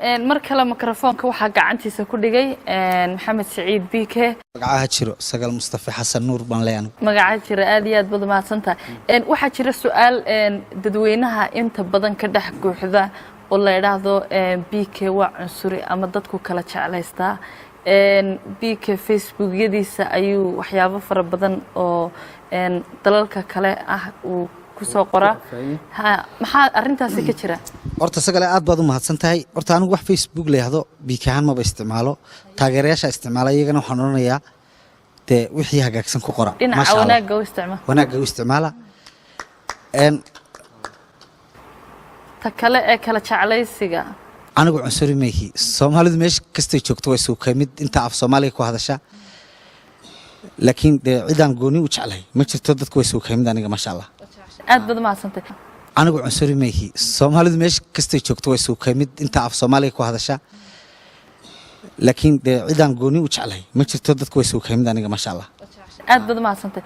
Mar kale mikrofoonka waxaa gacantiisa ku dhigay Maxamed Siciid BK. Magacaha jiro Sagal Mustafa Xasan Nuur baan leeyahay anigu. Magacaa jira, aad iyo aad baad umahadsantahay. Waxaa jira su-aal dadweynaha inta badan ka dhex guuxda oo la idhaahdo BK waa cunsuri ama dadku kala jeclaystaa. BK Facebookyadiisa ayuu waxyaabo fara badan oo dalalka kale ah uu kusoo qoraa. Ha, maxaa arrintaasi ka jira? Horta Sagale, aad baad u mahadsan tahay. Horta anigu wax Facebook la yidhaahdo BK ahaan maba isticmaalo, taageerayaasha isticmaala. Iyagana waxaan odhanayaa dee wixii hagaagsan ku qora. Dhinaca Maasha Allah. wanaagga u isticmaal. Wanaagga u isticmaala. Ta kale ee kala jeclaysiga. Anigu cunsuri meyhi. Soomaalidu meesha kastay joogto waa isugu ka mid inta af Soomaaliga ku hadasha, laakiin dee cidaan gooni u jeclahay ma jirto. Dadku waa isugu ka mid aniga, maasha Allah. Aad baad umahadsantahay. Anigu cunsuri meyhi. Soomaalidu meesha kastay joogto waa isugu ka mid inta af Soomaaliga ku hadasha, laakiin dee cidaan gooni u jeclahay ma jirto. Dadku waa isugu ka mid aniga, maasha Allah. Aad baad umahadsantahay.